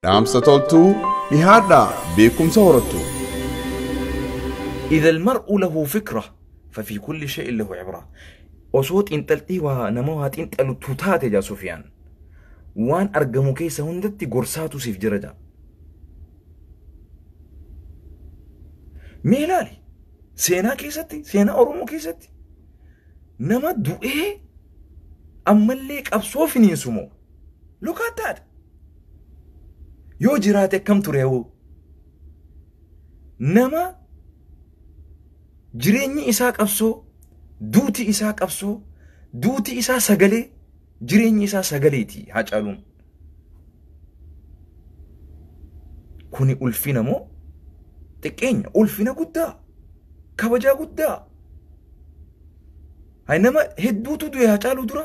Dhaamsa toltuu dhihaadhaa beekumsa horattu. إذا المرء له فكرة ففي كل شيء له عبرة. Osoo xiinxaltii waa nama waa xiinxalutu taate jaa Sufiyaan. Waan argamu keessa hundatti gorsaatu siif jira jaa. Mee ilaali, seenaa keessatti, seenaa Oromoo keessatti nama du'ee ammallee qabsoo finiinsu moo? Look at that. Yoo jiraate akkam ture hoo? Nama jireenyi isaa qabsoo, duuti isaa qabsoo, duuti isaa sagalee, jireenyi isaa sagaleeti Haacaaluun. Kuni ulfina moo xiqqeenya? Ulfina guddaa, kabajaa guddaa. Hay, nama hedduutu du'e Haacaaluu dura.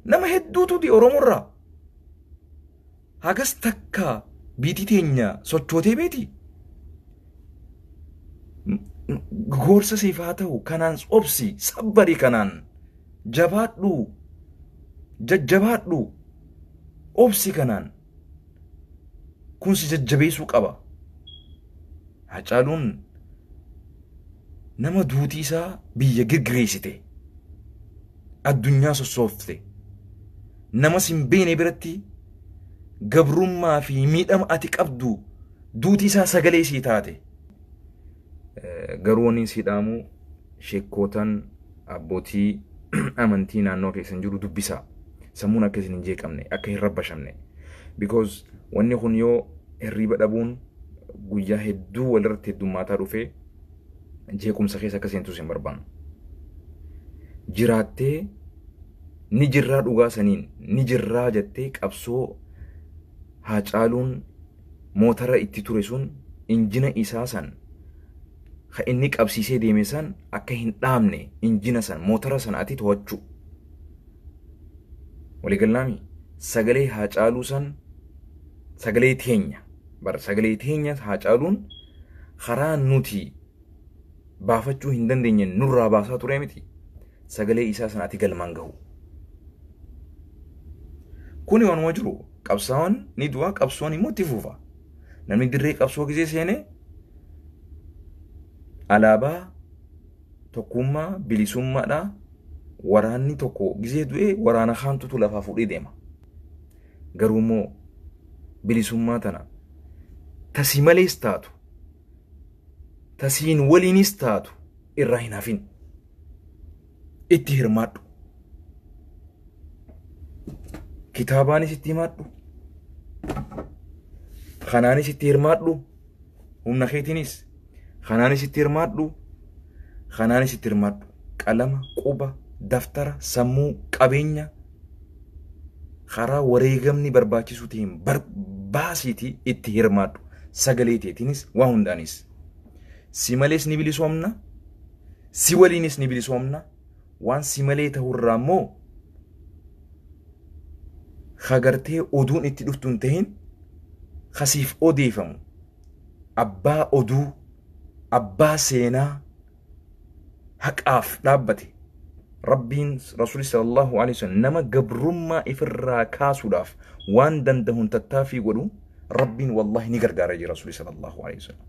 Nama hedduutu du'e Oromoorraa. Hagas takka biitii teenya sochootee beeti. Gorsa siif haa ta'u, kanaan obsi, sabbari, kanaan jabaadhu, jajjabaadhu, obsi, kanaan kun si jajjabeessuu qaba. Hacaaluun nama duutii isaa biyya girgireessite, addunyaa sossoofte, nama sin beene biratti gabrummaa fi miidhama ati qabdu duutii isaa sagalee sii taate. Garuu wanni si dhaamu, sheekkootaan abbootii amantii naannoo keessan jiru dubbisaa. Sammuun akka isin hin jeeqamne, akka hin rabbashamne. Because wanni kun yoo hirriiba dhabuun guyyaa hedduu walirratti heddummaataa dhufee jeequmsa keessa akka seentus hin barbaannu. Jiraattee ni jirraa, dhugaa saniin ni jirraa jettee qabsoo Haacaaluun mootara itti ture sun, injina isaa san ka inni qabsiisee deeme san akka hin dhaamne, injina san, mootara san ati to'achuu. Waliigalaami sagalee Haacaaluu san, sagalee teenya bara, sagalee teenya Haacaaluun karaa nuti baafachuu hin dandeenye nurraa baasaa ture miti. Sagalee isaa san ati galmaan gahu. Kuni waanuma jiru, qabsaa'oon ni du'a, qabsoon immoo itti fufa. Namni dirree qabsoo gisee seene alaabaa tokkummaa bilisummaadha. Waraanni tokko gisee du'e waraana kaantutu lafaa fuudhee deema. Garuu immoo bilisummaa tana tasii malees taatu, tasiin waliinis taatu, irraa hin hafin. Itti hirmaadhu. Kitaabaanis itti himadhu. Kanaanis itti hirmaadhu. Humna keetiinis. Kanaanis itti hirmaadhu. Kanaanis itti hirmaadhu. Qalama, quba, daftara, sammuu, qabeenya karaa wareegamni barbaachisu ta'een baasiitii itti hirmaadhu. Sagalee teetiinis, waa hundaanis. Si malees ni bilisoomna. Si waliinis ni bilisoomna. Waan si malee ta'urraa immoo hagartee oduun itti dhuftu hin tahin, kasiif odeeffamu abbaa oduu, abbaa seenaa haqaaf dhaabbate. Rabbiin, Rasuulli sallallahu alaihi wasallam, nama gabrummaa ifirraa kaasuudhaaf waan danda'uun tattaaffii godhu Rabbiin wallahi ni gargaara jira Rasuulli sallallahu alaihi wasallam.